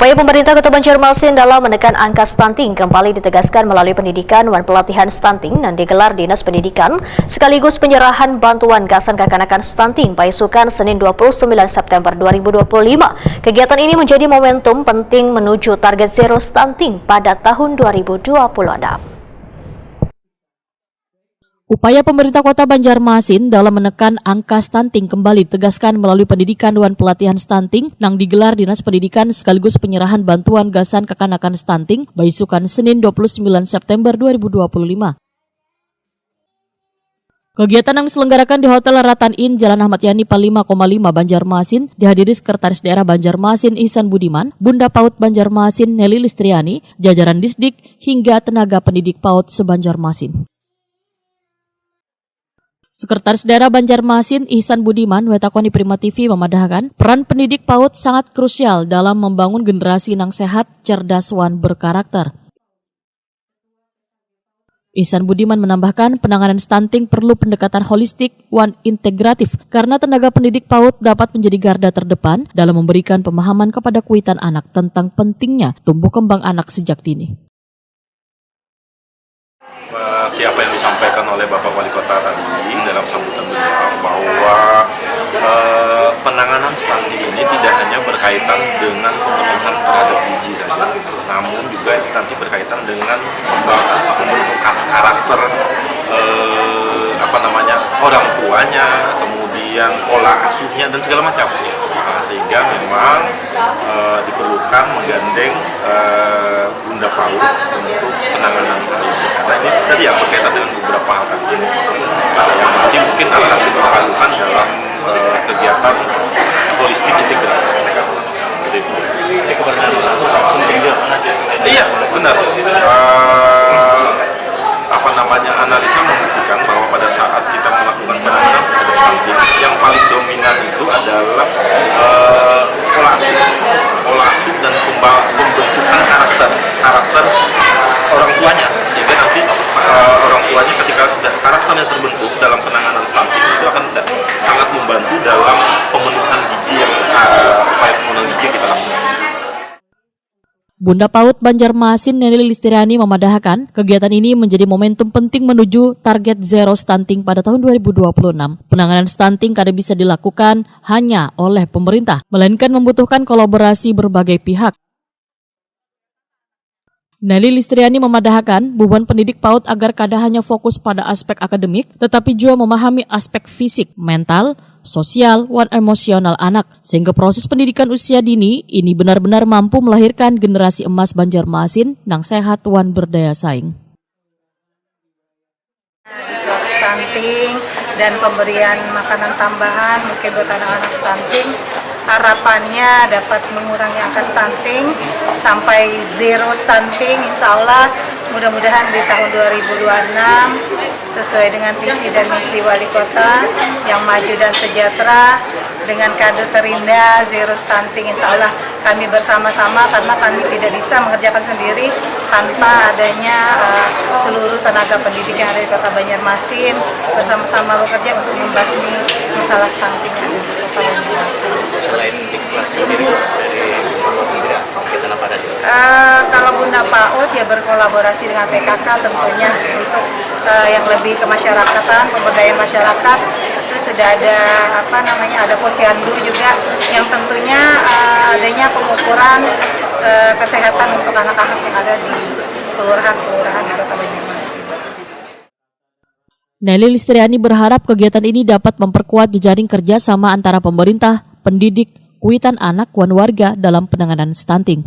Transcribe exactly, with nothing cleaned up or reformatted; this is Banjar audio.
Upaya pemerintah Kota Banjarmasin dalam menekan angka stunting kembali ditegaskan melalui pendidikan wan pelatihan stunting yang digelar Dinas Pendidikan sekaligus penyerahan bantuan gasan kakanakan stunting paisukan Senin dua puluh sembilan September dua ribu dua puluh lima. Kegiatan ini menjadi momentum penting menuju target zero stunting pada tahun dua ribu dua puluh enam. Upaya pemerintah Kota Banjarmasin dalam menekan angka stunting kembali ditegaskan melalui pendidikan wan pelatihan stunting nang digelar Dinas Pendidikan sekaligus penyerahan bantuan gasan kakanakan stunting baisukan Senin dua puluh sembilan September dua ribu dua puluh lima. Kegiatan yang diselenggarakan di Hotel Ratan Inn, Jalan Ahmad Yani, Palima Koma Lima, Banjarmasin, dihadiri Sekretaris Daerah Banjarmasin Ihsan Budiman, Bunda Paut Banjarmasin Nelly Listriani, jajaran Disdik, hingga tenaga pendidik paut se-Banjarmasin. Sekretaris Daerah Banjarmasin Ihsan Budiman wetakoni Prima T V memadahkan peran pendidik paut sangat krusial dalam membangun generasi nang sehat, cerdas, wan berkarakter. Ihsan Budiman menambahkan penanganan stunting perlu pendekatan holistik wan integratif karena tenaga pendidik paut dapat menjadi garda terdepan dalam memberikan pemahaman kepada kuitan anak tentang pentingnya tumbuh kembang anak sejak dini. Seperti apa yang disampaikan oleh Bapak Wali Kota tadi dalam sambutan beliau, bahwa eh, penanganan stunting ini tidak hanya berkaitan dengan pemenuhan terhadap gizi saja, namun juga itu nanti berkaitan dengan pembentukan karakter eh, apa namanya orang tuanya, kemudian pola asuhnya dan segala macam. Nah, sehingga memang eh, diperlukan menggandeng eh, Bunda Paut untuk penanganan hal ini. Karena ini tadi yang berkaitan dengan beberapa hal tadi. Nah, yang nanti mungkin akan kita lakukan dalam eh, kegiatan holistik integral. Jadi, Jadi keberadaan langsung penting juga karena iya, benar. Eh, apa namanya, analisa membuktikan bahwa pada saat kita melakukan penanganan terhadap stunting, yang paling dominan itu adalah eh, pola asuh, pola asuh dan pemba- pembentukan karakter karakter orang tuanya, sehingga nanti eh, orang tuanya ketika sudah karakternya terbentuk dalam penanganan stunting itu akan sangat membantu dalam pemenuhan gizi yang eh, upaya pemenuhan gizi yang kita lakukan. Bunda Paut Banjarmasin Neni Lilistirani memadahakan, kegiatan ini menjadi momentum penting menuju target zero stunting pada tahun dua ribu dua puluh enam. Penanganan stunting kada bisa dilakukan hanya oleh pemerintah, melainkan membutuhkan kolaborasi berbagai pihak. Nelly Listriani memadahakan, bubuhan pendidik paut agar kada hanya fokus pada aspek akademik, tetapi jua memahami aspek fisik, mental, sosial, wan emosional anak, sehingga proses pendidikan usia dini ini benar-benar mampu melahirkan generasi emas Banjarmasin nang sehat wan berdaya saing. Stunting dan pemberian makanan tambahan mungkin buat anak-anak stunting, harapannya dapat mengurangi angka stunting sampai zero stunting, insya Allah. Mudah-mudahan di tahun dua ribu dua puluh enam sesuai dengan visi dan misi wali kota yang maju dan sejahtera, dengan kado terindah, zero stunting, insya Allah kami bersama-sama, karena kami tidak bisa mengerjakan sendiri tanpa adanya uh, seluruh tenaga pendidik yang ada di Kota Banjarmasin, bersama-sama bekerja untuk membasmi masalah stunting yang ada di Kota Banjarmasin. Selain sendiri dari Bunda, kita apa ada? Uh, kalau Bunda Paut ya berkolaborasi dengan P K K tentunya untuk uh, yang lebih kemasyarakatan, pemberdayaan masyarakat. Terus sudah ada apa namanya, ada posyandu juga yang tentunya uh, adanya pengukuran uh, kesehatan untuk anak-anak yang ada di kelurahan-kelurahan di Kota Banjarmasin. Nelly Listriani berharap kegiatan ini dapat memperkuat jejaring kerjasama antara pemerintah, pendidik, kuitan anak, wan warga dalam penanganan stunting.